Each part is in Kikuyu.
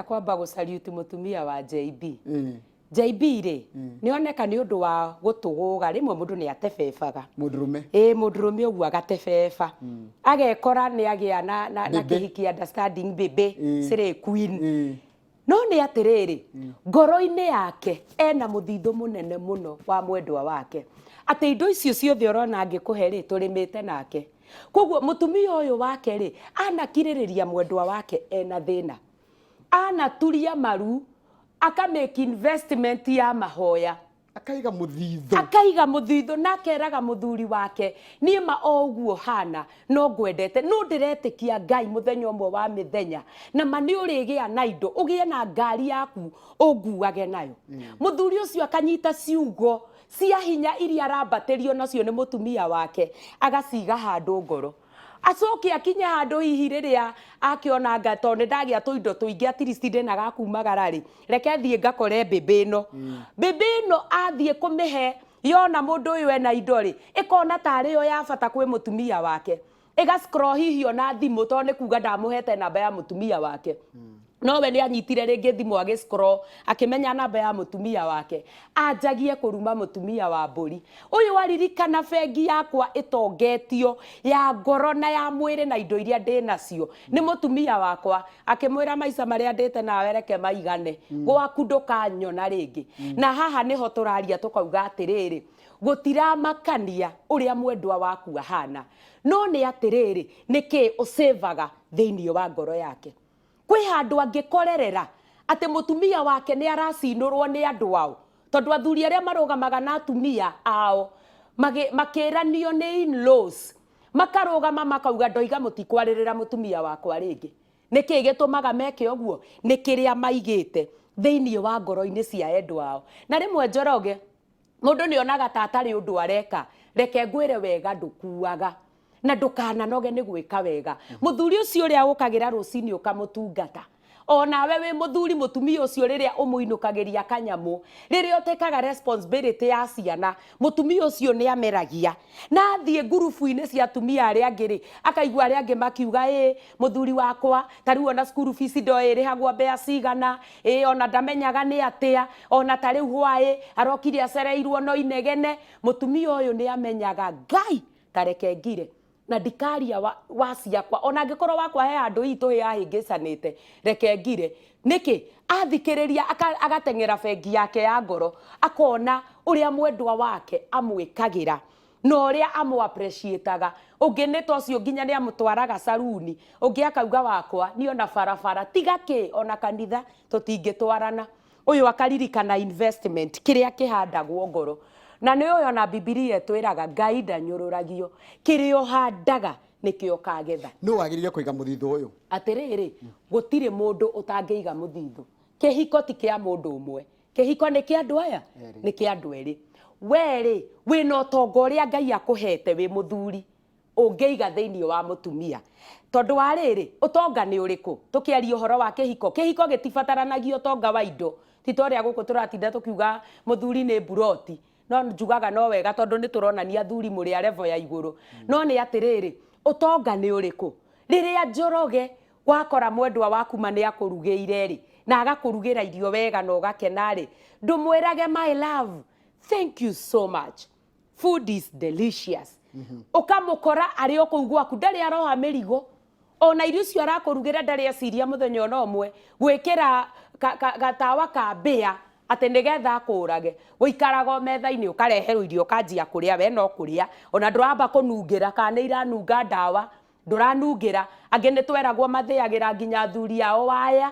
Kwamba gũcariuti mũtumia wa JB. JB rĩ, nĩ oneka nĩ ũndũ wa gũtũgũga, rĩmwe mũndũ nĩ atebebaga. Mũndũrũme. Ĩĩ, mũndũrũme ũguo agatebeba, agekora nĩ agĩa na Bĩbĩ. kĩhiki understanding, bĩbĩ, slay queen. No nĩ atĩrĩrĩ, ngoro-inĩ yake ena mũthithũ mũnene mũno wa mwendwa wake, atĩ indo icio ciothe ũrona angĩkũhe rĩ, tũrĩmĩte nake. Koguo mũtumia ũyũ wake rĩ, anakirĩrĩria mwendwa wake ena thĩna, anaturia maru, aka make investment ya mahoya. Akaiga mũthithũ. Akaiga mũthithũ na akeraga mũthuri wake, niĩ ma o ũguo hana no ngwendete, no ndĩretĩkia Ngai mũthenya ũmwe wa mĩthenya na ma nĩ ũrĩgĩa na indo, ũgĩe na ngari yaku ũnguage nayo. Mũthuri ũcio akanyita ciugo cia hinya iria arambatĩrio nacio nĩ mũtumia wake, agaciga handũ ngoro, acoke akinye handũ hihi rĩrĩa akĩona nga tondũ nĩ ndagĩa tũindo tũingĩ, at least ndĩna gakumagara rĩ, reke thiĩ ngakore mbĩmbĩ ĩno. Mbĩmbĩ ĩno athiĩ kũmĩhe, yona mũndũ ũyũ ena indo rĩ, ĩkona tarĩ yo ya bata kwĩ mũtumia wake, ĩga scroll hihi ona thimũ, tondũ nĩ kuga ndamũhete namba ya mũtumia wake, nowe nĩ anyitire rĩngĩ thimũ agĩ scroll, akĩmenya namba ya mũtumia wake, anjagie kũruma mũtumia wa mbũri ũyũ. Aririkana bengi yakwa ĩtongetio ya ngoro na ya mwĩrĩ na indo iria ndĩ nacio nĩ mũtumia wakwa, akĩmwĩra, maica marĩa ndĩte nawe reke maigane, gwaku ndũkanyona rĩngĩ. Na haha nĩho tũraria tũkauga atĩrĩrĩ, gũtiramakania ũrĩa mwendwa waku ahana, no nĩ atĩrĩrĩ, nĩkĩ ũcĩvaga thĩinĩ wa ngoro yake? Kwĩ handũ angĩkorerera atĩ mũtumia wake nĩ aracinũrwo nĩ andũ ao, tondũ athuri arĩa marũgamaga na atumia ao makĩranio nĩ in-laws, makarũgama makauga, ndoiga mũtikwarĩrĩra mũtumia wakwa rĩngĩ. Nĩkĩ gĩtũmaga meke ũguo? Nĩ kĩrĩa maigĩte thĩinĩ wa ngoro-inĩ cia endwa ao. Na rĩmwe, Njoroge, mũndũ nĩ onaga ta atarĩ ũndũ areka. Reke ngwĩre, wega ndũkuaga na ndũkananoge nĩ gwĩka wega. Mũthuri ũcio ũrĩa ũkagĩra rũcinĩ ũkamũtungata, onawe wĩ mũthuri, mũtumia ũcio rĩrĩa ũmũinũkagĩria kanyamũ, rĩrĩa ũtekaga responsibility ya ciana, mũtumia ũcio nĩ ameragia na athiĩ ngurubu-inĩ cia atumia arĩa angĩ rĩ, akaigua arĩa angĩ makiuga, ĩ mũthuri wakwa ta rĩu ona school fees ndoĩ ĩrĩhagwo mbea cigana, ĩ ona ndamenyaga nĩ atĩa, ona ta rĩu hwaĩ arokire acereirwo no inegene. Mũtumia ũyũ nĩ amenyaga, Ngai tareke ngire na ndikaria wa ciakwa, ona angĩkorwo wakwa he handũ hihi tũhĩahĩngĩcanĩte, reke ngire. Nĩkĩ athikĩrĩria agateng'era bengi yake ya ngoro, akona ũrĩa mwendwa wake amwĩkagĩra na ũrĩa amũ appreciataga. Ũngĩ nĩ ta ũcio nginya nĩ amũtwaraga saruni, ũngĩ akauga, wakwa niĩ ona barabara tiga kĩ, ona kanitha tũtingĩtwarana. Ũyũ akaririkana investment kĩrĩa kĩhandagwo ngoro, na nĩ ũyũ ona Bibilia ĩtwĩraga Ngai ndanyũrũragio, kĩrĩa ũhandaga nĩkĩo ũkagetha. Nũ wagĩrĩire kũiga mũthithũ ũyũ? Atĩrĩrĩ, gũtirĩ mũndũ ũtangĩiga mũthithũ. Kĩhiko ti kĩa mũndũ ũmwe, kĩhiko nĩ kĩa andũ aya, nĩ kĩa andũ erĩ. We rĩ, wĩna ũtonga ũrĩa Ngai akũhete wĩ mũthuri, ũngĩiga thĩinĩ wa mũtumia, tondũ wa rĩrĩ, ũtonga nĩ ũrĩkũ? Tũkĩaria ũhoro wa kĩhiko, kĩhiko gĩtibataranagia ũtonga wa indo. Ti ta ũrĩa gũkũ tũratinda tũkiuga mũthuri nĩ mburoti. No njugaga no wega, tondũ nĩ tũronania athuri mũrĩ a level ya igũrũ. No nĩ atĩrĩrĩ, ũtonga nĩ ũrĩkũ? Rĩrĩa, Njoroge, wakora mwendwa waku ma nĩ akũrugĩire rĩ, na agakũrugĩra irio wega na ũgakena rĩ, ndũmwĩrage, "My love, thank you so much, food is delicious"? Ũkamũkora arĩ o kũu gwaku, ndarĩ aroha mĩrigo, ona irio icio arakũrugĩra ndarĩ eciria mũthenya ona ũmwe gwĩkĩra gatawa ka mbĩa atĩ nĩgetha akũrage. Ũikaraga o metha-inĩ, ũkareherwo irio, ũkanjia kũrĩa, we no kũrĩa, ona ndũramba kũnungĩra kana nĩ iranunga ndawa, ndũranungĩra. Angĩ nĩ tweragwo mathĩagĩra nginya athuri ao waya.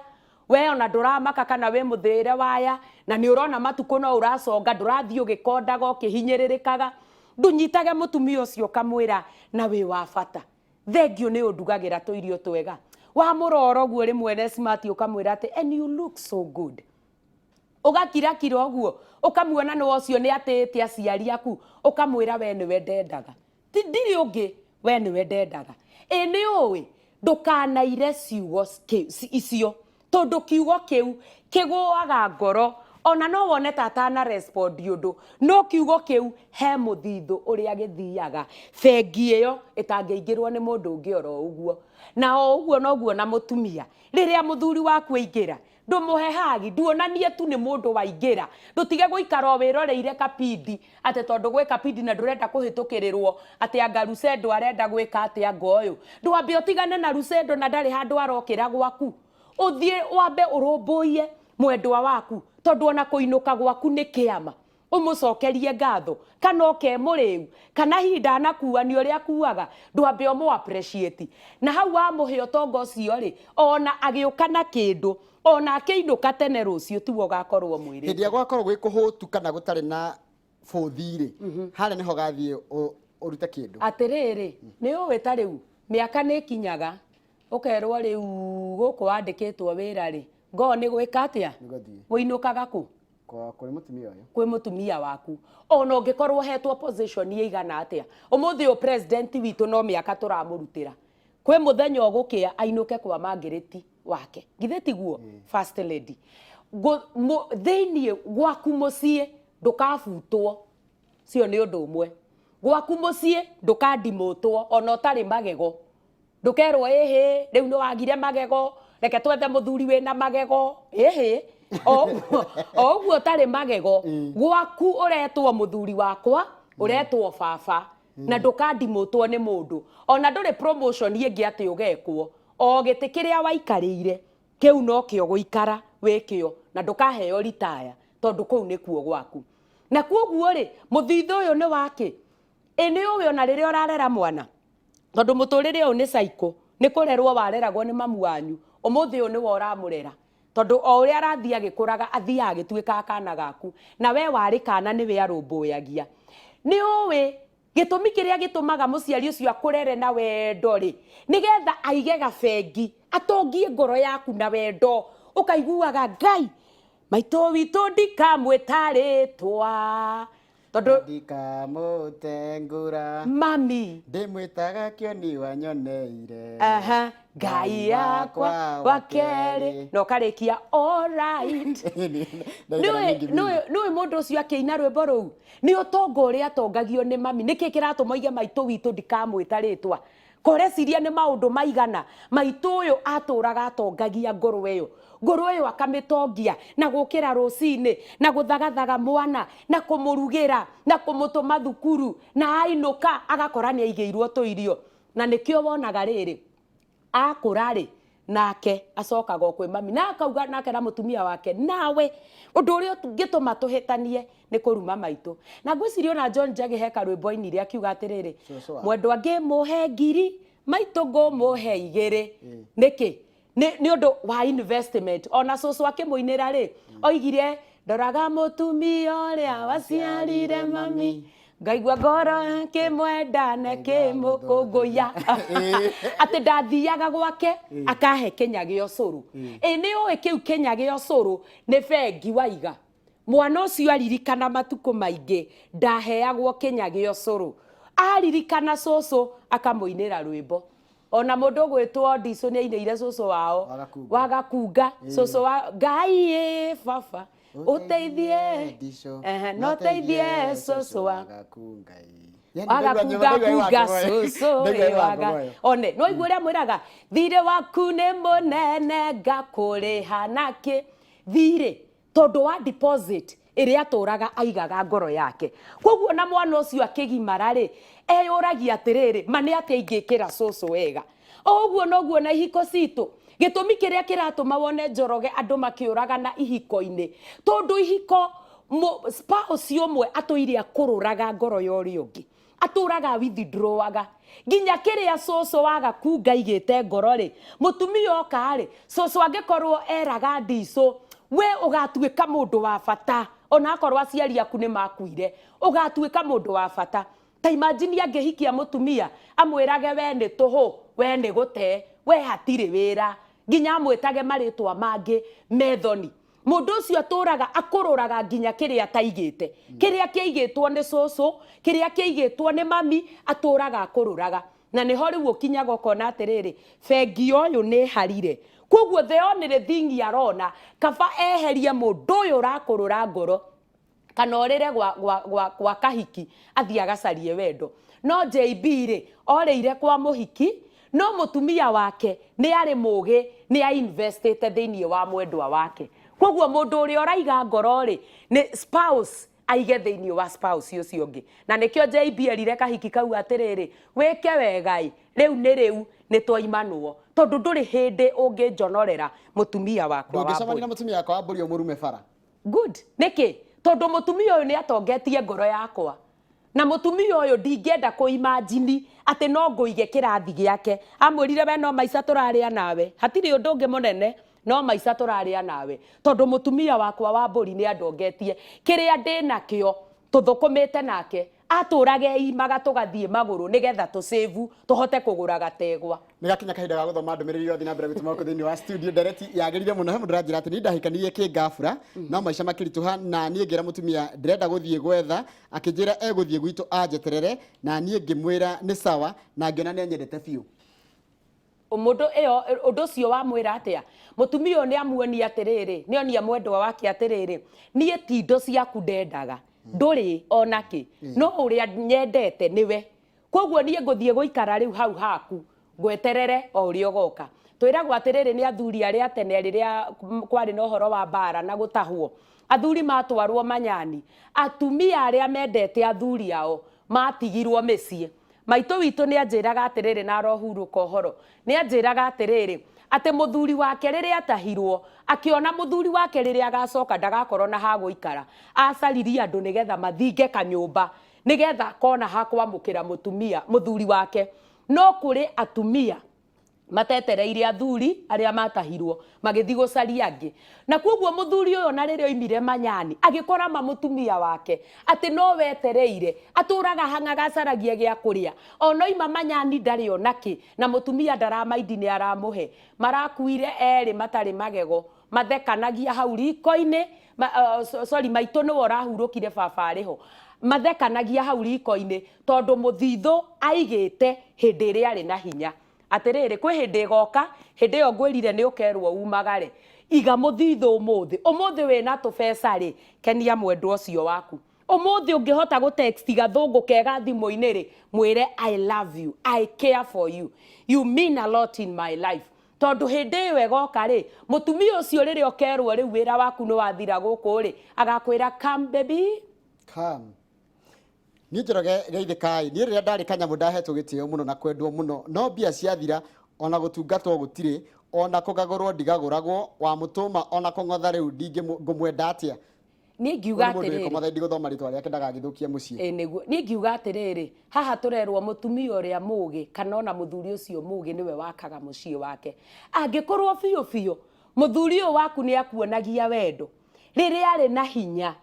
We ona ndũramaka kana wĩ mũthĩre waya, na nĩ ũrona matukũ no ũraconga, ndũrathiĩ ũgĩkondaga ũkĩhinyĩrĩrĩkaga. Ndũnyitage mũtumia ũcio ũkamwĩra, na wĩ wa bata, thengio nĩ ũndugagĩra tũirio twega. Wamũrora ũguo rĩmwe na smart, ũkamwĩra atĩ, "And you look so good." Ũgakirakira ũguo, ũkamuona nĩ ũcio nĩ atĩĩte aciari aku, ũkamwĩra, we nĩwe ndendaga, ti ndirĩ ũngĩ, we nĩwe ndendaga. Ĩ nĩ ũĩ ndũkanaire ciugo icio, tondũ kiugo kĩu kĩgũaga ngoro. Ona no wone ta atana respond ũndũ, no kiugo kĩu he mũthithũ ũrĩa gĩthiaga bengi ĩyo ĩtangĩingĩrwo nĩ mũndũ ũngĩ oro ũguo. Na o ũguo noguo na mũtumia, rĩrĩa mũthuri waku aingĩra. Ndũmũhe hagi, nduonanie tu nĩ mũndũ waingĩra. Ndũtige gũikara o wĩroreire kapindi, atĩ tondũ gwĩ kapindi na ndũrenda kũhĩtũkĩrĩrwo atĩ anga Rusendo arenda gwĩka atĩa anga ũyũ. Ndwambe ũtigane na Rusendo na ndarĩ handũ arokĩra gwaku. Ũthiĩ wambe ũrũmbũiye mwendwa waku, tondũ ona kũinũka gwaku nĩ kĩama. Ũmũcokerie ngatho, kana oke mũrĩu, kana hihi ndanakua nĩ ũrĩa akuaga, ndwambe ũmũ appreciate. Na hau wamũhe ũtonga ũcio rĩ, ona agĩũka na kĩndũ, ona akĩinũka tene rũciũ tiwe ũgakorwo ũmwĩrĩte. Hĩndĩ ĩrĩa gwakorwo gwĩ kũhũtu kana gũtarĩ na bũthi rĩ, harĩa nĩho ũgathiĩ ũrute kĩndũ. Atĩrĩrĩ, nĩ ũĩ ta rĩu mĩaka nĩ ĩkinyaga, ũkerwo rĩu gũkũ wandĩkĩtwo wĩra rĩ, ngoo nĩ gwĩka atĩa? Nĩ gũthiĩ. Ũinũkaga kũ? Kwa kũrĩ mũtumia ũyũ. Kwĩ mũtumia waku. Ona ũngĩkorwo ũhetwo position ĩigana atĩa, ũmũthĩ ũyũ president witũ no mĩaka tũramũrutĩra. Kwĩ mũthenya ũgũkĩa ainũke kwa Margaret wake. Githĩ tiguo? First lady. Thĩiniĩ gwaku mũciĩ ndũkabutwo. Cio nĩ ũndũ ũmwe. Gwaku mũciĩ ndũkandimũtwo ona ũtarĩ magego. Ndũkerwo ĩhĩ rĩu nĩ wagire magego, reke twethe mũthuri wĩna magego. Ĩhĩ o ũguo ũtarĩ magego, gwaku ũretwo mũthuri wakwa, ũretwo baba, na ndũkandimũtwo nĩ mũndũ. Ona ndũrĩ promotion ĩngĩ atĩ ũgekwo. O gĩtĩ kĩrĩa waikarĩire kĩu nokĩo gũikara wĩkĩo, na ndũkaheo ritaya tondũ kũu nĩkuo gwaku. Na kwoguo rĩ, mũthithũ ũyũ nĩ wakĩ? Ĩ nĩ ũĩ ona rĩrĩa ũrarera mwana, tondũ mũtũrĩre ũyũ nĩ cycle, nĩ kũrerwo wareragwo nĩ mamu wanyu, ũmũthĩ ũyũ nĩwe ũramũrera. Tondũ o ũrĩa arathiĩ agĩkũraga, athiaga agĩtuĩkaga kana gaku. Na we warĩ kana nĩwe arũmbũyagia. Nĩ ũĩ gĩtũmi kĩrĩa gĩtũmaga mũciari ũcio akũrere na wendo rĩ, nĩgetha aige gabengi, atongie ngoro yaku na wendo, ũkaiguaga Ngai, maitũ witũ ndikamwĩta rĩtwa. Tondũ Ndikamũtengũra. Mami. Ndĩmwĩtaga kĩoni wa nyoneire. Aha, Ngai yakwa wa kerĩ. Na ũkarĩkia all right. Nĩũĩ mũndũ ũcio akĩina rwĩmbo rũu, nĩ ũtonga ũrĩa atongagio nĩ mami. Nĩkĩ kĩratũma oige maitũ witũ ndikamwĩta rĩtwa? Koreciria nĩ maũndũ maigana maitũ ũyũ atũraga atongagia ngoro ĩyo. Ngoro ĩyo akamĩtongia na gũkĩra rũcinĩ, na gũthagathaga mwana, na kũmũrugĩra, na kũmũtũma thukuru, na ainũka agakora nĩ aigĩirwo tũirio. Na nĩkĩo wonaga rĩrĩ, akũra rĩ, nake acokaga o kwĩ mami, na akauga nake na mũtumia wake, nawe ũndũ ũrĩa ũngĩtũma tũhĩtanie nĩ kũruma maitũ. Na ngwĩciria ona John Njagi he karwĩmbo ainire akiuga atĩrĩrĩ, mwendwa ngĩmũhe ngiri, maitũ ngũmũhe igĩrĩ. Nĩkĩ? Nĩ ũndũ wa investment. Ona cũcũ akĩmũinĩra rĩ, oigire ndoraga mũtumia ũrĩa waciarire mami, ngaigua ngoro kĩmwenda na kĩmũkũngũiya. Atĩ ndathiaga gwake akahe kĩnya gĩa ũcũrũ. Ĩ nĩ ũĩ kĩu kĩnya gĩa ũcũrũ nĩ bengi waiga. Mwana ũcio aririkana matukũ maingĩ ndaheagwo kĩnya gĩa ũcũrũ. Aririkana cũcũ akamũinĩra rwĩmbo. Ona mũndũ ũgwĩtwo Ndicũ nĩ ainĩire cũcũ wao wagakunga cũcũ wa Ngai ĩ baba ũteithie no ũteithie cũcũ wa wagakunga kunga cũcũ waga one no igua ũrĩa mwĩraga thirĩ waku nĩ mũnene ngakũrĩha nakĩ thirĩ tondũ wa deposit ĩrĩa atũraga aigaga ngoro yake. Koguo na mwana ũcio akĩgimara rĩ, eyũragia atĩrĩrĩ, ma nĩ atĩa ingĩkĩra cũcũ wega. O ũguo noguo na ihiko citũ. Gĩtũmi kĩrĩa kĩratũma wone Njoroge andũ makĩũragana ihiko-inĩ, tondũ ihiko spouse ũmwe atũire akũrũraga ngoro ya ũrĩa ũngĩ. Atũraga withdrawaga. Nginya kĩrĩa cũcũ waga kunga aigĩte ngoro rĩ, mũtumia oka rĩ, cũcũ angĩkorwo eraga ndicũ, we ũgatuĩka mũndũ wa bata, ona akorwo aciari aku nĩ makuire, ũgatuĩka mũndũ wa bata. Ta imagine angĩhikia mũtumia, amwĩrage we nĩ tũhũ, we nĩ gũte, we hatirĩ wĩra, nginya amwĩtage marĩtwa mangĩ methoni. Mũndũ ũcio atũraga akũrũraga nginya kĩrĩa ataigĩte. Kĩrĩa kĩaigĩtwo nĩ cũcũ, kĩrĩa kĩaigĩtwo nĩ mami, atũraga akũrũraga. Na nĩho rĩu ũkinyaga ũkona atĩrĩrĩ, bengi ũyũ nĩ ĩharire. Koguo the only thing arona, kaba eherie mũndũ ũyũ ũrakũrũra ngoro, kana orĩre gwa kahiki, athiĩ agacarie wendo. No JB rĩ, orĩire kwa mũhiki, No mũtumia wake nĩ arĩ mũgĩ, nĩ ainvestĩte thĩinĩ wa mwendwa wake. Koguo mũndũ ũrĩa ũraiga ngoro rĩ, nĩ spouse aige thĩinĩ wa spouse ũcio ũngĩ. Na nĩkĩo JB erire kahiki kau atĩrĩrĩ, wĩke wega ĩ, rĩu nĩ rĩu nĩ twaimanwo, tondũ ndũrĩ hĩndĩ ũngĩnjonorera mũtumia wakwa wa Ndũngĩcemania mbũri. Na mũtumia wakwa wa mbũri ũmũrume bara. Good. Nĩkĩ? Tondũ mũtumia ũyũ nĩ atongetie ngoro yakwa, na mũtumia ũyũ ndingĩenda kũimagine atĩ no ngũige kĩrathi gĩake. Amwĩrire, we no maica tũrarĩa nawe, hatirĩ ũndũ ũngĩ mũnene, no maica tũrarĩa nawe, tondũ mũtumia wakwa wa mbũri nĩ andongetie kĩrĩa ndĩ nakĩo. Tũthũkũmĩte nake, atũraga eimaga, tũgathiĩ magũrũ nĩgetha tũsave tũhote kũgũra gategwa. Nĩ gakinya kahinda ga gũthoma ndũmĩrĩri yothe na mbere gũtũma gũkũ thĩinĩ wa studio. Ndereti yagĩrire mũno. He mũndũ ũranjĩra atĩ niĩ ndahikanirie kĩngabura, no maica makĩritũha, na niĩ ngĩra mũtumia ndĩrenda gũthiĩ gwetha, akĩnjĩra egũthiĩ gwitũ anjeterere, na niĩ ngĩmwĩra nĩ sawa, na ngĩona nĩ anyendete biũ. Mũndũ ĩyo ũndũ ũcio wamwĩra atĩa? Mũtumia ũyũ nĩ amuonia atĩrĩrĩ, nĩ onia mwendwa wake atĩrĩrĩ, niĩ ti indo ciaku ndendaga, ndũrĩ ona kĩ, no ũrĩa nyendete nĩwe. Koguo niĩ ngũthiĩ gũikara rĩu hau haku, ngweterere o ũrĩa ũgoka. Twĩragwo atĩrĩrĩ nĩ athuri arĩa tene, rĩrĩa kwarĩ na ũhoro wa mbara na gũtahwo, athuri matwarwo manyani, atumia arĩa mendete athuri ao matigirwo mĩciĩ. Maitũ witũ nĩ anjĩraga atĩrĩrĩ, na arohurũka ũhoro, nĩ anjĩraga atĩrĩrĩ, atĩ mũthuri wake rĩrĩa atahirwo, akĩona mũthuri wake rĩrĩa agacoka ndagakorwo na ha gũikara, acaririe andũ nĩgetha mathinge kanyũmba, nĩgetha akona ha kwamũkĩra mũtumia mũthuri wake. No kũrĩ atumia matetereire athuri arĩa matahirwo magĩthiĩ gũcaria angĩ, na koguo mũthuri ũyũ ona rĩrĩa oimire manyani agĩkora ma mũtumia wake atĩ no wetereire, atũraga hang'aga acaragia gĩa kũrĩa, ona oima manyani ndarĩ ona kĩ, na mũtumia ndaramaindi nĩ aramũhe. Marakuire erĩ matarĩ magego, mathekanagia hau riko-inĩ. Sorry, maitũ nĩwe ũrahurũkire, baba arĩ ho. Mathekanagia hau riko-inĩ tondũ mũthithũ aigĩte hĩndĩ ĩrĩa arĩ na hinya. Atĩrĩrĩ, kwĩ hĩndĩ ĩgoka, hĩndĩ ĩyo ngwĩrire nĩ ũkerwo umagare. Iga mũthithũ ũmũthĩ. Ũmũthĩ wĩna tũbeca rĩ, kenia mwendwa ũcio waku. Ũmũthĩ ũngĩhota gũtext gathũngũ kega thimũ-inĩ rĩ, mwĩre, "I love you, I care for you, you mean a lot in my life," tondũ hĩndĩ ĩyo ĩgoka rĩ, mũtumia ũcio rĩrĩa ũkerwo rĩu wĩra waku nĩ wathira gũkũ rĩ, agakwĩra, "Come, baby." Come. Niĩ Njoroge geithĩkai. Niĩ rĩrĩa ndarĩ kanyamũ ndahetwo gĩtĩo mũno na kwendwo mũno, no mbia ciathira ona gũtungatwo gũtirĩ, ona kũgagũrwo ndigagũragwo, wa mũtũma ona kũng'otha rĩu ngũmwenda atĩa? Niĩ ngiuga Ũyũ nĩ mũndũ atĩrĩrĩ, wĩkwo Mathai, ndigũthoma rĩtwa rĩake ndagagĩthũkie mũciĩ. Ĩ nĩguo niĩ ngiuga atĩrĩrĩ, haha tũrerwo mũtumia ũrĩa mũgĩ kana ona mũthuri ũcio mũgĩ nĩwe wakaga mũciĩ wake. Angĩkorwo biũ biũ mũthuri ũyũ waku nĩ akuonagia wendo rĩrĩa arĩ na hinya,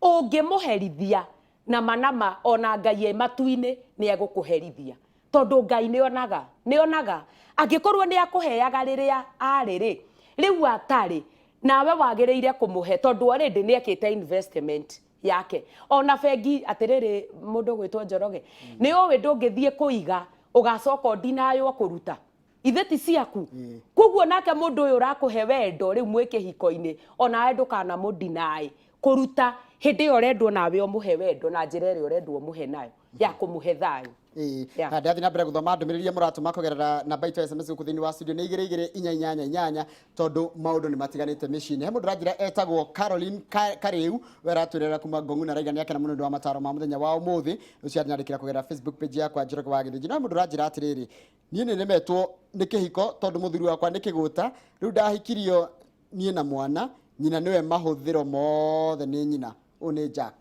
ũngĩmũherithia na manama, ona Ngai e matu-inĩ nĩ egũkũherithia, tondũ Ngai nĩ onaga, nĩ onaga. Angĩkorwo nĩ akũheaga rĩrĩa arĩ rĩ, rĩu atarĩ, nawe wagĩrĩire kũmũhe, tondũ already nĩ ekĩte investment yake ona bengi. Atĩrĩrĩ, mũndũ gwĩtwo Njoroge, nĩ ũĩ ndũngĩthiĩ kũiga ũgacoka ũndinaywo kũruta, ithe ti ciaku. Koguo nake mũndũ ũyũ ũrakũhe wendo rĩu mwĩ kĩhiko-inĩ, onawe ndũkanamũdinaĩ kũruta hĩndĩ ĩyo ũrendwo, nawe ũmũhe wendo na njĩra ĩrĩa ũrendwo ũmũhe nayo ya kũmũhe thayũ. Ĩĩ. Ndathiĩ na mbere gũthoma ndũmĩrĩri iria mũratũma kũgerera namba itũ ya SMS gũkũ thĩinĩ wa studio nĩ 22488, tondũ maũndũ nĩ matiganĩte mĩciĩ-inĩ. He mũndũ ũranjĩra etagwo Caroline Karĩu, we aratwĩrera kuma Ngong'u na araiga nĩ akena mũno nĩ ũndũ wa mataro ma mũthenya wa ũmũthĩ. Ũcio anyandĩkĩra kũgerera Facebook page yakwa Njoroge wa Gĩthĩnji. No he mũndũ ũranjĩra atĩrĩrĩ, niĩ nĩ nemetwo nĩ kĩhiko tondũ mũthuri wakwa nĩ kĩgũta. Rĩu ndahikirio niĩ na mwana, nyina nĩwe mahũthĩro mothe nĩ nyina. Ũyũ nĩ Jack.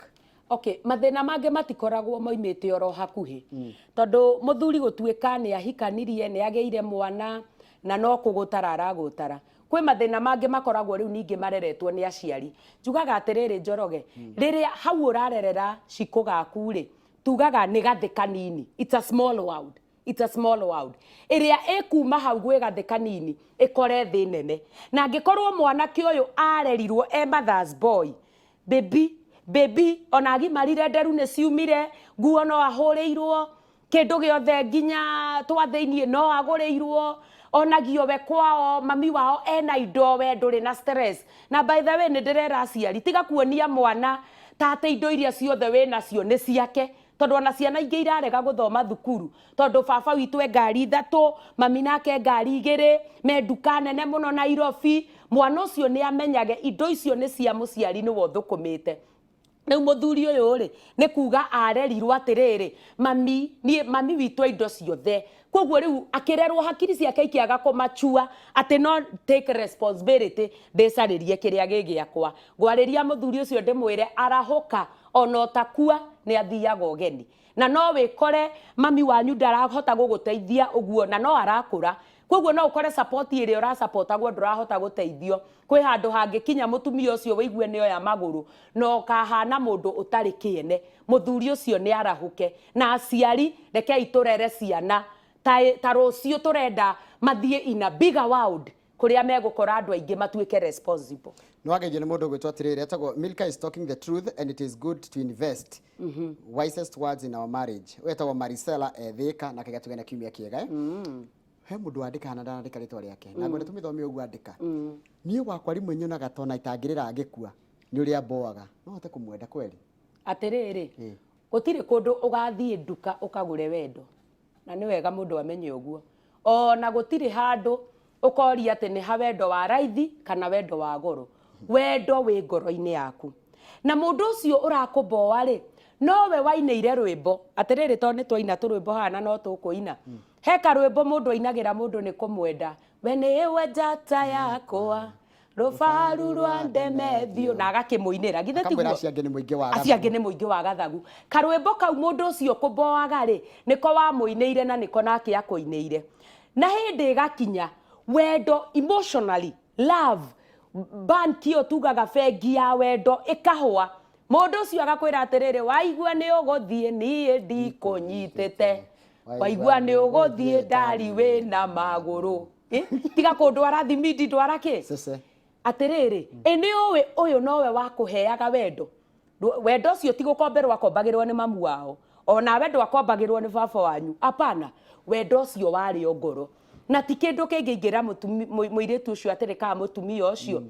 Okay, mathĩna mangĩ matikoragwo moimĩte oro hakuhĩ, tondũ mũthuri gũtuĩka nĩ ahikanirie, nĩ agĩire mwana na no kũgũtara aragũtara. Kwĩ mathĩna mangĩ makoragwo rĩu ningĩ mareretwo nĩ aciari. Njugaga atĩrĩrĩ, Njoroge, rĩrĩa hau ũrarerera cikũ gaku rĩ, tugaga nĩ gathĩ kanini, it's a small world, it's a small world. Ĩrĩa ĩkuma hau gwĩ gathĩ kanini ĩkore thĩ nene. Na angĩkorwo mwanake ũyũ arerirwo e mother's boy, baby baby, ona agimarire nderu nĩ ciumire, nguo no ahũrĩirwo, kĩndũ gĩothe nginya twa thĩiniĩ no agũrĩirwo, onagio we kwao mami wao ena indo, we ndũrĩ na stress. Na by the way, nĩ ndĩrera aciari, tiga kuonia mwana ta atĩ indo iria ciothe wĩ nacio nĩ ciake. Tondũ ona ciana ingĩ irarega gũthoma thukuru tondũ baba witũ e ngari ithatũ, mami nake ngari igĩrĩ, me nduka nene mũno Nairobi. Mwana ũcio nĩ amenyage indo icio nĩ cia mũciari, nĩwe ũthũkũmĩte. Rĩu mũthuri ũyũ rĩ, nĩ kuga arerirwo atĩrĩrĩ, mami niĩ mami witũ indo ciothe. Koguo rĩu akĩrerwo hakiri ciake ikĩaga kũmachua atĩ no take responsibility, ndĩcarĩrie kĩrĩa gĩ gĩakwa. Ngwarĩria mũthuri ũcio ndĩmwĩre arahũka, ona ũtakua nĩ athiaga ũgeni. Na no wĩkore mami wanyu ndarahota gũgũteithia ũguo, na no arakũra. Koguo no ũkore support ĩrĩa ũrasupportagwo ndũrahota gũteithio. Kwĩ handũ hangĩkinya mũtumia ũcio wĩigue nĩ oya magũrũ na ũkahana mũndũ ũtarĩ kĩene. Mũthuri ũcio nĩ arahũke. Na aciari, rekei tũrere ciana ta rũciũ tũrenda mathiĩ in a bigger world kũrĩa megũkora andũ aingĩ, matuĩke responsible. Nĩ wageithio nĩ mũndũ ũgwĩtwo atĩrĩrĩ, etagwo Milka is talking the truth and it is good to invest. Wisest words in our marriage. Wetagwo Marisela Ethĩka na kĩgatugana kiumia kĩega, eh? He mũndũ wandĩka na ndanandĩka rĩtwa rĩake na ngwenda tũmĩthome ũguo andĩka. Niĩ wakwa rĩmwe nyonaga tona itangĩrĩra ngĩkua nĩ ũrĩa mboaga, no hote kũmwenda kweri. Atĩrĩrĩ, gũtirĩ kũndũ ũgathiĩ nduka ũkagũre wendo, na nĩ wega mũndũ amenye ũguo. Ona gũtirĩ handũ ũkoria atĩ nĩ ha wendo wa raithi kana wendo wa goro. Wendo wĩ ngoro-inĩ yaku, na mũndũ ũcio ũrakũmboa rĩ, nowe wainĩire rwĩmbo. Atĩrĩrĩ, tondũ nĩ twaina tũrwĩmbo haha na no tũkũina, he karwĩmbo mũndũ ainagĩra mũndũ nĩ kũmwenda: "We nĩwe njata yakwa, rũbaru rwa ndemethio," na agakĩmũinĩra. Githĩ akamwĩra tiguo? Acio angĩ nĩ mũingĩ wa acio angĩ nĩ mũingĩ wa gathagu. Karwĩmbo kau mũndũ ũcio kũmboaga rĩ, nĩko wamũinĩire na nĩko nake akũinĩire. Na hĩndĩ ĩgakinya wendo, emotionally love bank ĩyo tugaga bengi ya wendo ĩkahũa. Mũndũ ũcio agakwĩra atĩrĩrĩ, "Waigua nĩ ũgũthiĩ, niĩ ndikũnyitĩte. Waigua nĩ ũgũthiĩ, ndari wĩna magũrũ. Tiga kũndwara thimindi, ndwara kĩ?" Cece. Atĩrĩrĩ, ĩ nĩ ũĩ ũyũ nowe wakũheaga wendo. Wendo ũcio ti gũkomberwo akombagĩrwo nĩ mamu wao, onawe ndwakombagĩrwo nĩ baba wanyu, apana. Wendo ũcio warĩ o ngoro, na ti kĩndũ kĩngĩ. Ingĩra mũirĩtu ũcio atĩrĩ, kana mũtumia ũcio,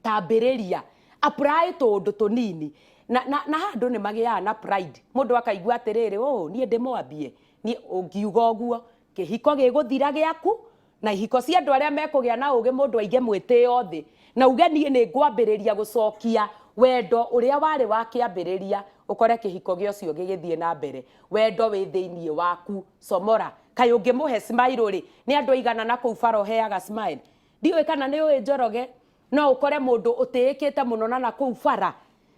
tambĩrĩria apply tũũndũ tũnini na handũ nĩ magĩaga na pride. Mũndũ akaigua atĩrĩrĩ, "Ũ niĩ ndĩmwambie niĩ." Ũngiuga ũguo, kĩhiko gĩgũthira gĩaku na ihiko cia andũ arĩa mekũgĩa na ũgĩ. Mũndũ aige mwĩtĩo thĩ na uge, "Niĩ nĩ ngwambĩrĩria gũcokia wendo ũrĩa warĩ wa kĩambĩrĩria," ũkore kĩhiko gĩa ũcio gĩgĩthiĩ na mbere. Wendo wĩ thĩiniĩ waku. Comora kaĩ ũngĩmũhe smile rĩ, nĩ andũ aigana na kũu bara ũheaga smile? Ndiũĩ kana nĩ ũĩ Njoroge. No ũkore mũndũ ũtĩĩkĩte mũno na nakũu bara,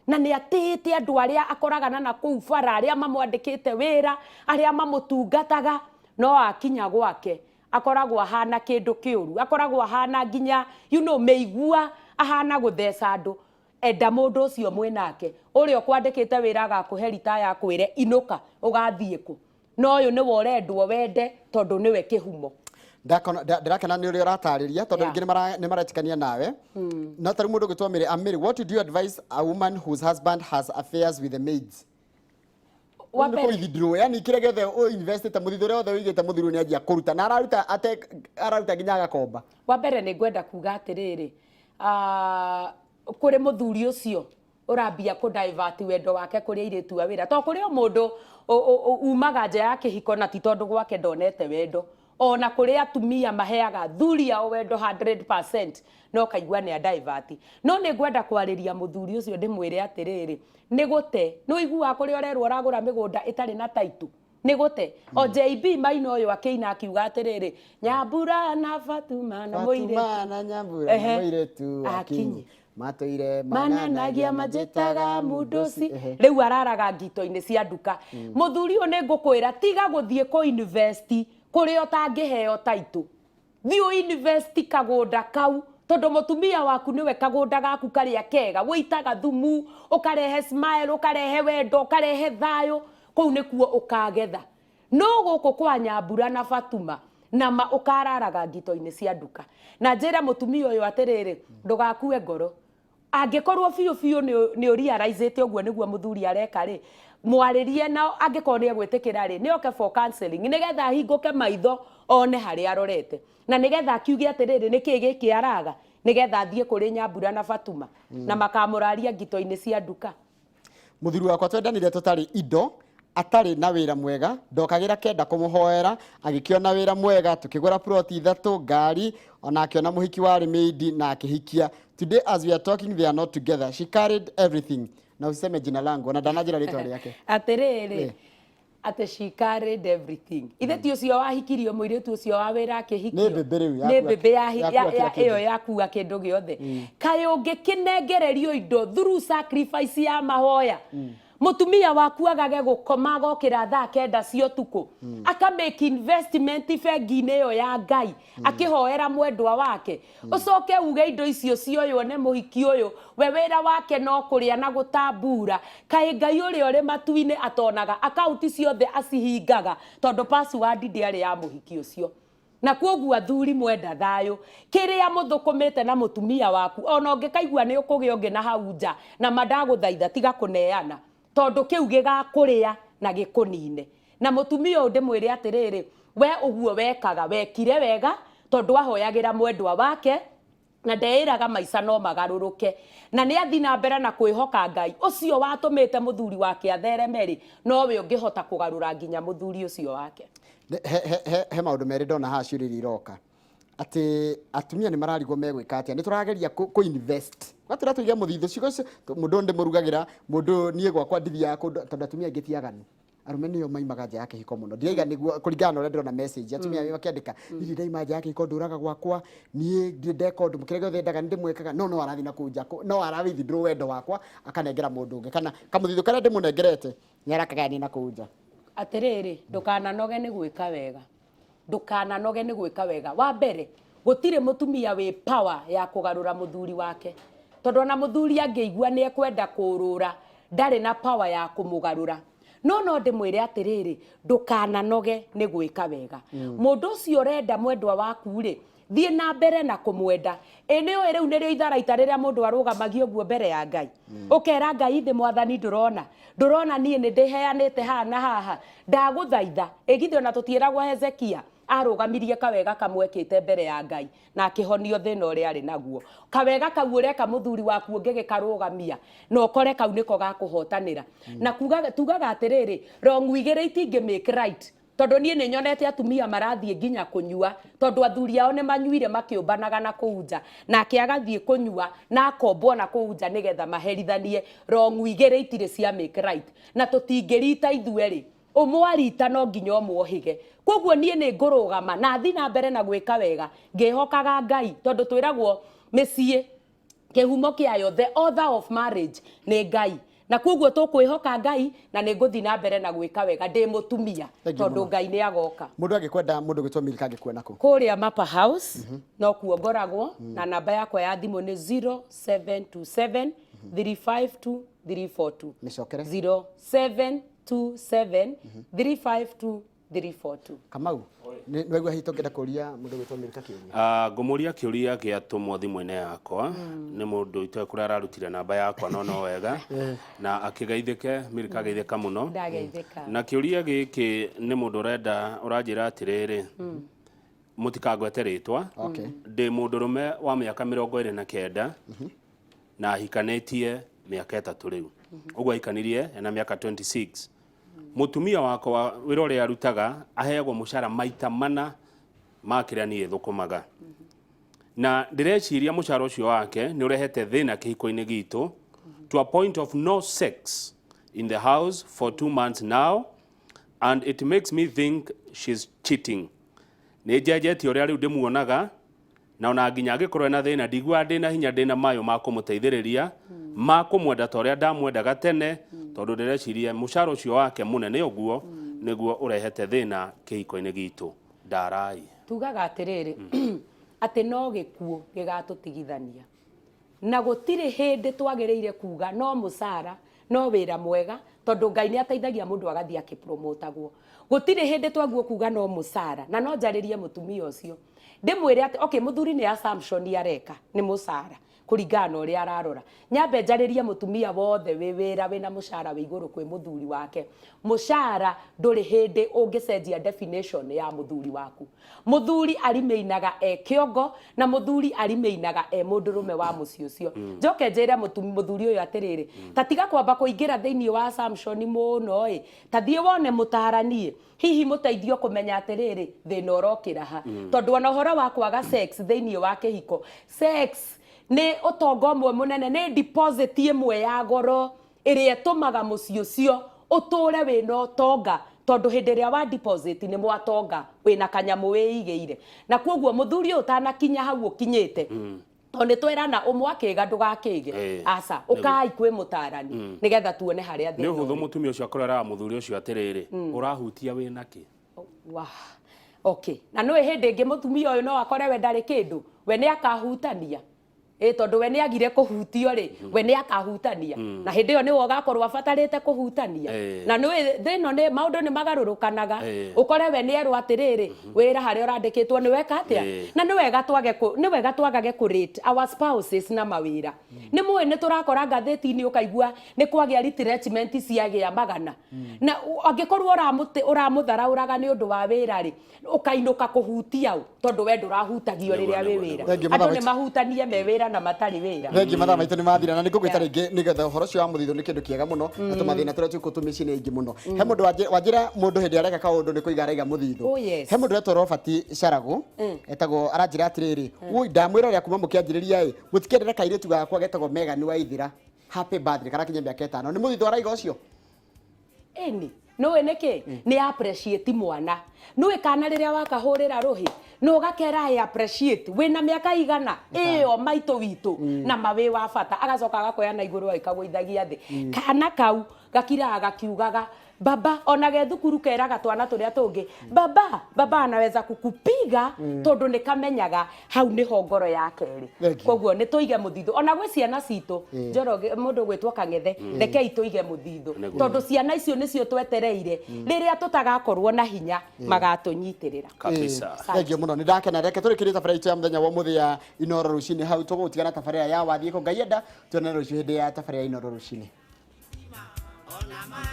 na nĩ atĩĩte andũ arĩa akoraga na nakũu bara, arĩa mamwandĩkĩte wĩra, arĩa mamũtungataga, no akinya gwake akoragwo ahana kĩndũ kĩũru, akoragwo ahana nginya mĩigua, ahana gũtheca andũ. Enda mũndũ ũcio mwĩnake. Ũrĩa ũkwandĩkĩte wĩra agakũhe ritaya, akwĩre inũka, ũgathiĩ kũ? No ũyũ nĩwe ũrendwo wende tondũ nĩwe kĩhumo. Ndĩrakena nĩ ũrĩa ũratarĩria tondũ rĩngĩ nĩ maretikania nawe. No tarĩu mũndũ ũgwĩtwo Mary Amiri, what would you advise a woman whose husband has affairs with the maids? Wa Nĩ mbere kũ-withdraw, yani kĩrĩa gĩothe ũinvestĩte, mũthithũ ũrĩa wothe ũigĩte, mũthuri nĩ anjia kũruta na araruta ate araruta nginya agakomba. Wa mbere nĩ ngwenda kuga atĩrĩrĩ, kũrĩ mũthuri ũcio ũrambia kũ divert wendo wake kũrĩ airĩtu a wĩra, to kũrĩ o mũndũ umaga nja ya kĩhiko na ti tondũ gwake ndonete wendo. Ona kũrĩ atumia maheaga thuri ao wendo 100%, no kaigua nĩ a divert. No nĩ ngwenda kwarĩria mũthuri ũcio ndĩmwĩre atĩrĩrĩ, nĩ gũte. Nĩ ũiguaga kũrĩa ũrerwo ũragũra mĩgũnda ĩtarĩ na title, nĩ gũte. O JB Maina ũyũ akĩina akiuga atĩrĩrĩ, "Nyambura na Fatuma na mũirĩtu." Fatuma na Nyambura na mũirĩtu Akinyi. Akinyi matũire mananagia manjĩtaga munduci. Rĩu araraga ngito-inĩ cia nduka. Mũthuri ũyũ, nĩ ngũkwĩra, tiga gũthiĩ kũ invest kũrĩa ũtangĩheo title. Thiĩ ũ invest kagũnda kau, tondũ mũtumia waku nĩwe kagũnda gaku karĩa kega. Wĩitaga thumu, ũkarehe smile, ũkarehe wendo, ũkarehe thayũ. Kũu nĩkuo ũkagetha. No gũkũ kwa Nyambura na Fatuma na ma ũkararaga ngito-inĩ cia nduka. Na njĩre mũtumia ũyũ atĩrĩrĩ, ndũgakue ngoro. Angĩkorwo biũ biũ nĩ ũrealizĩte ũguo nĩguo mũthuri areka rĩ, mwarĩrie, na angĩkorwo nĩ egwĩtĩkĩra rĩ, nĩ oke for counseling nĩgetha ahingũke maitho one harĩa arorete, na nĩgetha akiuge atĩrĩrĩ, nĩkĩ gĩkĩ araga, nĩgetha athiĩ kũrĩ Nyambura na Fatuma na makamũraria ngito-inĩ cia nduka. Mũthuri wakwa twendanire tũtarĩ indo. Atarĩ na wĩra mwega, ndokagĩra kenda kũmũhoera, agĩkĩona wĩra mwega, tũkĩgũra ploti ithatũ, ngari, ona akĩona mũhiki warĩ maid na akĩhikia. Today as we are talking they are not together. She carried everything. Na usiseme jina langu, ona ndananjĩra rĩtwa rĩake. Atĩrĩrĩ, atĩ she carried everything. Ithe ti ũcio wahikirio mũirĩtu ũcio wa wĩra akĩhikio? Nĩ mbĩmbĩ rĩu nĩ mbĩmbĩ yakua kila kĩndũ. Ĩyo yakua kĩndũ gĩothe. Kaĩ ũngĩkĩnengererio indo through sacrifice ya mahoya, mũtumia waku agage gũkoma, agokĩra thaa 9 cia ũtukũ, aka make investment bengi-inĩ ĩyo ya Ngai akĩhoera mwendwa wake, ũcoke uge indo icio cioywo nĩ mũhiki ũyũ, we wĩra wake no kũrĩa na gũtambura? Kaĩ Ngai ũrĩa ũrĩ matu-inĩ atonaga? Akaunti ciothe acihingaga tondũ password ndĩarĩ ya mũhiki ũcio. Na kwoguo athuri mwenda thayũ, kĩrĩa mũthũkũmĩte na mũtumia waku, ona ũngĩkaigua nĩ ũkũgĩa ũngĩ na hau nja, na mandagũthaitha tiga kũneana, tondũ kĩu gĩgakũrĩa na gĩkũnine. Na mũtumia ũyũ ndĩmwĩre atĩrĩrĩ, we ũguo wekaga wekire wega, tondũ ahoyagĩra mwendwa wake na ndeĩraga maica no magarũrũke, na nĩ athi na mbere na kwĩhoka Ngai ũcio watũmĩte mũthuri wake athereme-rĩ, nowe ũngĩhota kũgarũra nginya mũthuri ũcio wake. He maũndũ merĩ ndona haha, ciũria iria iroka atĩ atumia nĩ mararigwo megwĩka atĩa. Nĩ tũrageria kũ invest, gatũra tũige mũthithũ ciugo icio, mũndũ ũyũ ndĩmũrugagĩra, mũndũ ũyũ niĩ gwakwa ndithiaga kũndũ, tondũ atumia aingĩ ti aganu, arũme nĩo maimaga nja ya kĩhiko mũno. Ndiraiga nĩguo kũringana na ũrĩa ndĩrona message, atumia makĩandĩka, niĩ ndaima nja ya kĩhiko ndũraga gwakwa, niĩ ndirĩ ndeka ũndũ, kĩrĩa gĩothe endaga nĩ ndĩmwĩkaga, no no arathiĩ na kũu nja, no ara withdraw wendo wakwa akanengera mũndũ ũngĩ, kana kamũthithũ karĩa ndĩmũnengerete nĩ arakagayania na kũu nja. Atĩrĩrĩ, ndũkananoge nĩ gwĩka wega, ndũkananoge nĩ gwĩka wega. Wa mbere, gũtirĩ mũtumia wĩ power ya kũgarũra mũthuri wake, tondũ ona mũthuri angĩigua nĩ ekwenda kũrũra, ndarĩ na power ya kũmũgarũra. No ndĩmwĩre atĩrĩrĩ, ndũkananoge nĩ gwĩka wega. Mũndũ ũcio ũrenda mwendwa waku rĩ, thiĩ na mbere na kũmwenda. Ĩ nĩ ũĩ rĩu nĩrĩo itharaita rĩrĩa mũndũ arũgamagio ũguo mbere ya Ngai, ũkera Ngai thĩ, Mwathani, ndũrona, ndũrona niĩ nĩ ndĩheanĩte haha na haha, ndagũthaitha. Ĩgithĩ ona tũtiĩragwo Hezekia arũgamirie kawega kamwekĩte mbere ya Ngai na akĩhonio thĩna ũrĩa arĩ naguo? Kawega kau ũreka mũthuri waku ũngĩgĩkarũgamia na ũkore kau nĩko gakũhotanĩra. Na kuga tugaga atĩrĩrĩ, wrong igĩrĩ itingĩ make right, tondũ niĩ nĩ nyonete atumia marathiĩ nginya kũnyua tondũ athuri ao nĩ manyuire makĩũmbanaga na kũu nja, nake agathiĩ kũnyua na akombwo na kũu nja nĩgetha maherithanie. Wrong igĩrĩ itirĩ cia make right, na tũtingĩrita ithuerĩ. Ũmwarita no nginya ũmwohĩge. Koguo niĩ nĩ ngũrũgama na thi na mbere na gwĩka wega ngĩhokaga Ngai, tondũ twĩragwo mĩciĩ kĩhumo kĩayo, the author of marriage, nĩ Ngai, na koguo tũkwĩhoka Ngai na nĩ ngũthiĩ na mbere na gwĩka wega ndĩ mũtumia, Thank you tondũ mũno. Ngai nĩ agoka. Mũndũ angĩkwenda, mũndũ gwĩtwo Milka angĩkuona kũ? Kũrĩa Mapa House no kuo ngoragwo, na namba yakwa ya thimũ nĩ 0727 352 342. Mĩcokere. 0727 352 342. Kamau, nĩ waigua, hihi tũngĩenda kũria mũndũ gwĩtwo Milka kĩũria? Ah, ngũmũria kĩũria gĩatũmwo thimũ-inĩ yakwa nĩ mũndũ itoĩ kũrĩa ararutire namba yakwa, no wega na akĩgeithĩke. Milka, ageithĩka mũno. Ndageithĩka. Na kĩũria gĩkĩ nĩ mũndũ ũrenda ũranjĩra atĩrĩrĩ, mũtikangwete rĩtwa. Ndĩ mũndũrũme wa mĩaka 29 na hikanĩtie mĩaka 3 rĩu. Ũguo ahikanirie ena mĩaka 26. Mũtumia wakwa, wĩra ũrĩa arutaga, aheagwo mũcara maita mana ma kĩrĩa niĩ thũkũmaga, na ndĩreciria mũcara ũcio wake nĩ ũrehete thĩna kĩhiko-inĩ gitũ, to a point of no sex in the house for 2 months now, and it makes me think she's cheating. Nĩ njenjetie ũrĩa rĩu ndĩmuonaga, na ona nginya angĩkorwo ena thĩna, ndiguaga ndĩna hinya, ndĩna mayũ ma kũmũteithĩrĩria, ma kũmwenda ta ũrĩa ndamwendaga tene, tondũ ndĩreciria mũcara ũcio wake mũnene ũguo nĩguo ũrehete thĩna kĩhiko-inĩ gitũ. Ndarai. Tugaga atĩrĩrĩ, atĩ no gĩkuũ gĩgatũtigithania, na gũtirĩ hĩndĩ twagĩrĩire kuga no mũcara, no wĩra mwega, tondũ Ngai nĩ ateithagia mũndũ agathiĩ akĩpromotagwo. Gũtirĩ hĩndĩ twaguo kuga no mũcara. Na no njarĩrie mũtumia ũcio ndĩmwĩre atĩ okay, mũthuri nĩ assumption areka nĩ mũcara. Kũringana na ũrĩa ararora, nyambe njarĩrie mũtumia wothe wĩ wĩra wĩna mũcara wĩ igũrũ kwĩ mũthuri wake. Mũcara ndũrĩ hĩndĩ ũngĩcenjia definition ya mũthuri waku. Mũthuri arimĩinaga e kĩongo na mũthuri arimĩinaga e mũndũrũme wa mũciĩ ũcio. Njoke njĩre mũthuri ũyũ atĩrĩrĩ, ta tiga kwamba kũingĩra thĩinĩ wa assumption mũno ĩ, ta thiĩ wone mũtaranie, hihi mũteithio kũmenya atĩrĩrĩ, thĩna ũrokĩra ha. Tondũ ona ũhoro wa kwaga sex thĩinĩ wa kĩhiko, sex nĩ ũtonga ũmwe mũnene, nĩ deposit ĩmwe ya goro ĩrĩa ĩtũmaga mũciĩ ũcio ũtũre wĩna ũtonga, tondũ hĩndĩ ĩrĩa wa deposit nĩ mwatonga wĩna kanyamũ wĩigĩire. Na koguo mũthuri ũyũ ũtanakinya hau ũkinyĩte, tondũ nĩ twerana ũmwe akĩga ndũgakĩge. Aca, ũkai kwĩ mũtarani nĩgetha tuone harĩa nĩ thĩna ũhũthũ ũrĩ. Mũtumia ũcio akoreraga mũthuri ũcio atĩrĩrĩ, ũrahutia wĩna kĩ? Wah. Okay. Na nĩ hĩndĩ ĩngĩ mũtumia ũyũ no akore we ndarĩ kĩndũ, we nĩ akahutania. Ĩ tondũ we nĩ agire kũhutio rĩ, we nĩ akahutania. Na hĩndĩ ĩyo nĩwe ũgakorwo abatarĩte kũhutania. Na nĩ thĩ ĩno nĩ maũndũ nĩ magarũrũkanaga. Ũkore we nĩ erwo atĩrĩrĩ, wĩra harĩa ũrandĩkĩtwo nĩ weka atĩa? Na nĩ wega twagage kũ rate our spouses na mawĩra. Nĩ mũĩ nĩ tũrakora ngathĩti-inĩ ũkaigua nĩ kwagĩa retrenchment ciagĩa magana. Na angĩkorwo ũramũtharaũraga nĩ ũndũ wa wĩra rĩ, ũkainũka kũhutia ũ, tondũ we ndũrahutagio rĩrĩa wĩ wĩra. Thank you, Andũ Madam. nĩ mahutanie me wĩra na matarĩ wĩra. Thengi, mathaa maitũ nĩ mathira na nĩ ngũgwĩta rĩngĩ nĩgetha ũhoro ũcio wa mũthithũ nĩ kĩndũ kĩega mũno na tũmathĩna tũrĩa twĩkuo tũmĩciĩ nĩ aingĩ mũno. He mũndũ wanjĩra mũndũ hĩndĩ areka kaũndũ nĩ kũiga araiga mũthithũ. Oh, yes. He mũndũ wetwo Robert Caragu, etagwo, aranjĩra atĩrĩrĩ, woi, ndamwĩra ũrĩa kuma mũkĩanjĩrĩria ĩ mũtikendere kairĩtu gakwa getagwo Megan Waithira happy birthday, karakinya mĩaka 5. Nĩ mũthithũ araiga ũcio? Ĩni nĩũĩ nĩkĩ nĩ appreciate mwana. Nĩũĩ kana rĩrĩa wakahũrĩra rũhĩ na ũgakera I appreciate wĩna mĩaka igana ĩyo maitũ witũ na mawĩ wa bata, agacoka agakoya na igũrũ agĩkagũithagia thĩ. Kana kau gakiraga gakiugaga baba, ona ge thukuru keraga twana tũrĩa tũngĩ, baba, baba anaweza kukupiga, tondũ nĩ kamenyaga hau nĩho ngoro yake ĩrĩ. Thank you. Koguo nĩ tũige mũthithũ ona gwĩ ciana citũ. Njoroge, mũndũ gwĩtwo Kang'ethe, rekei tũige mũthithũ, tondũ ciana icio nĩcio twetereire rĩrĩa tũtagakorwo na hinya magatũnyitĩrĩra. Kabisa. Thank you mũno, nĩ ndakena. Reke tũrĩkĩrie tabarĩra itũ ya mũthenya wa ũmũthĩ ya Inoro Rũcinĩ hau. Tũgũtigana tabarĩra ya wathiĩ ko Ngai enda, tuonane rũciũ hĩndĩ ya tabarĩra ya Inoro Rũcinĩ.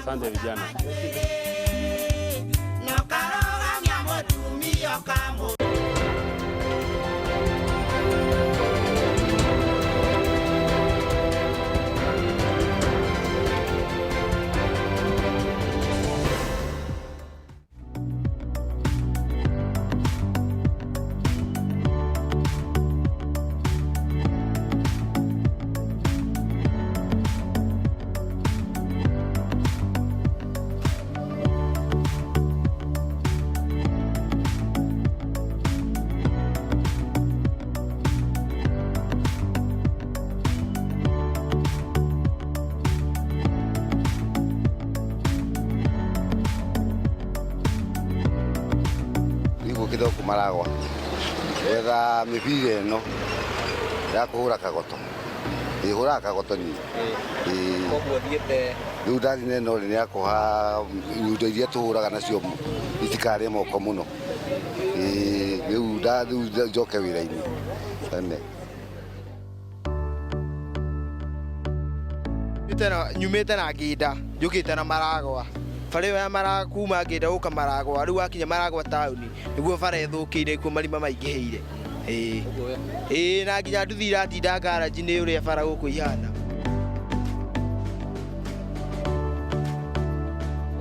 Asante vijana. Nokarogamia mũtumia kamũ. Igũkĩte gũkũ Maragwa gwetha mĩbira ĩno ya kũhũra kagoto. Ĩhũraga kagoto niĩ. Ĩĩ. Koguo thiĩte? Rĩu ndathi na ĩno rĩ, nĩ ya kũha nyundo iria tũhũraga nacio itikarĩe moko mũno. Ĩĩ, rĩu rĩu njoke wĩra-inĩ tene. Nyumĩte na ngĩnda, njũkĩte na Maragwa, bara ĩyo ya mara kuma ngĩnda gũka Maragwa. Rĩu wakinya Maragwa taũni nĩguo bara ĩthũkĩire kuo, marima maingĩhĩire. Ĩĩ ĩĩ, na nginya nduthi iratinda ngaranji nĩ ũrĩa bara gũkũ ihana.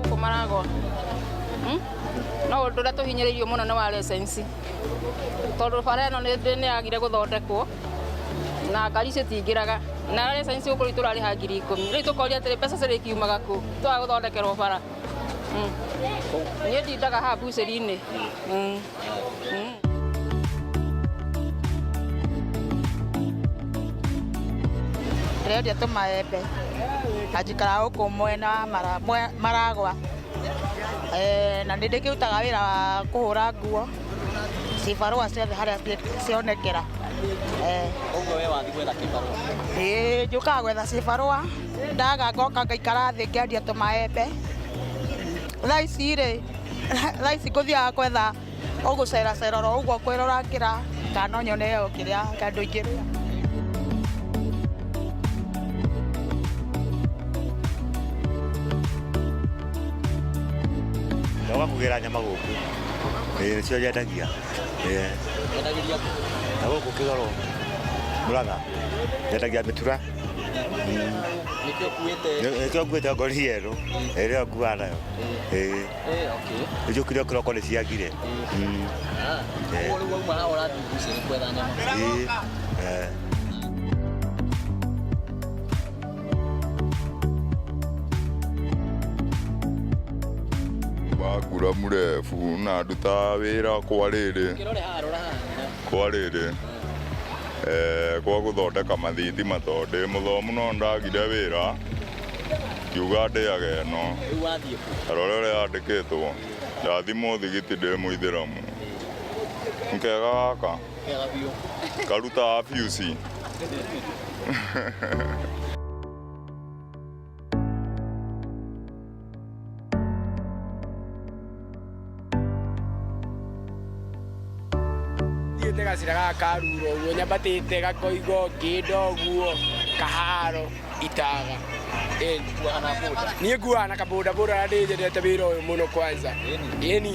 Gũkũ Maragwa, No ũndũ ũrĩa tũhinyĩrĩirio mũno nĩ wa license, tondũ bara ĩno nĩ yagire gũthondekwo na ngari icio itingĩraga, na license gũkũ rĩu tũrarĩha 10,000. Rĩu tũkoria atĩrĩ, mbeca cirĩkiumaga kũ twaga gũthondekerwo bara? Niĩ ndindaga haha mbucĩri-inĩ. Ndĩrendia tũmaembe na njikaraga gũkũ mwena wa Maragwa. Na nĩ ndĩkĩrutaga wĩra wa kũhũra nguo cibarũa ciothe harĩa cionekera. Koguo we wathiĩ gwetha kĩbarũa? Ĩĩ, njũkaga gwetha cibarũa, ndaga ngoka ngaikara thĩ ngĩendia tũmaembe. Thaa ici rĩ, thaa ici ngũthiaga kwetha o gũceracera oro ũguo kwĩrorangĩra kana no nyone o kĩrĩa kĩndũ ingĩrĩa. Njoka kũgĩra nyama gũkũ. Ĩĩ nĩcio nyendagia. Ĩĩ. Na gũkũ Kĩgoro Mũrang'a nyendagia mĩtura. Nĩkĩo ũkuĩte? Nĩkĩo nguĩte ngoria ĩno ĩrĩa nguaga nayo. Ĩĩ. Njũkire kĩroko nĩ ciagire. Koguo rĩu wauma haha ũrathiĩ mbucĩrĩ gwetha nyama? Ĩĩ. Eh. Wakura mũrebu na ndutaga wĩra kwa rĩrĩ Kĩrore haha, rora haha. Kwa rĩrĩ eh, kwa gũthondeka mathitima tondũ ndĩ mũthomu no ndagire wĩra ngiuga ndĩage ĩno. Rĩu wathiĩ kũ? Rora ũrĩa yandĩkĩtwo ndathi mũthigiti ndĩ mũithĩramu nkega gaka. Kega biũ. Karutaga biuci. Thiĩte gacĩra gaka karura ũguo nyambatĩte gakoigo ngĩnda ũguo kaharo itaga. Niĩ nguaga na kabodaboda na ndĩnyendete wĩra ũyũ mũno kwanza. Ĩni.